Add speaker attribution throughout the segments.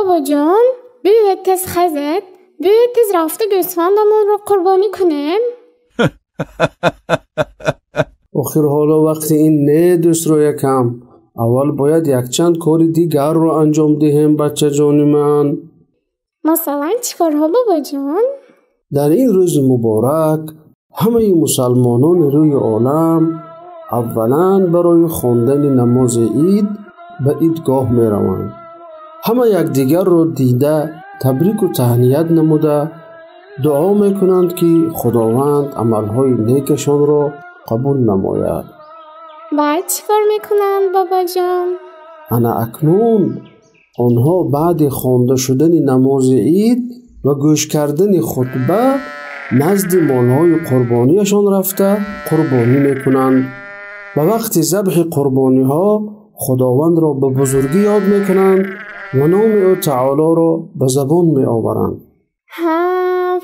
Speaker 1: Бобоҷон, биёед тез хезед, биёед тез рафта гӯсфандамонро қурбонӣ кунем.
Speaker 2: Охир ҳоло вақти ин не, дӯстрӯякам. Аввал бояд якчанд кори дигарро анҷом диҳем, бачаҷони ман.
Speaker 1: Масалан, чӣ корҳо, бобоҷон?
Speaker 2: Дар ин рӯзи муборак ҳамаи мусалмонони рӯи олам аввалан барои хондани намози ид ба идгоҳ мераванд. Ҳама якдигарро дида, табрику таҳният намуда, дуо мекунанд, ки Худованд амалҳои некашонро қабул намояд.
Speaker 1: Баъд чӣ кор мекунанд, бобоҷон?
Speaker 2: Ана акнун онҳо баъди хонда шудани намози ид ва гӯш кардани хутба назди молҳои қурбонияшон рафта қурбонӣ мекунанд. Ба вақти забҳи қурбониҳо Худовандро ба бузургӣ ёд мекунанд ва номи ӯ таолоро ба забон меоваранд.
Speaker 1: Ҳа,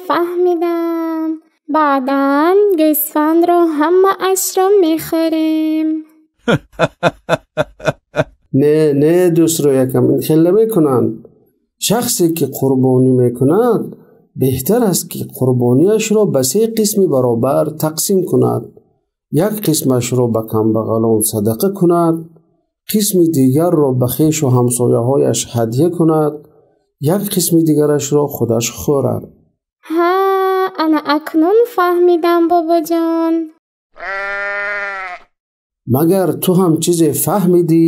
Speaker 1: фаҳмидам. Баъдан гӯсфандро ҳамаашро мехӯрем.
Speaker 2: Не, не, дӯстрӯякам, ин хел намекунанд. Шахсе ки қурбонӣ мекунад, беҳтар аст, ки қурбонияшро ба се қисми баробар тақсим кунад. Як қисмашро ба камбағалон садақа кунад, қисми дигарро ба хешу ҳамсояҳояш ҳадя кунад, як қисми дигарашро худаш хӯрад.
Speaker 1: Ҳа, ана акнун фаҳмидам, бобоҷон.
Speaker 2: Магар ту ҳам чизе фаҳмидӣ?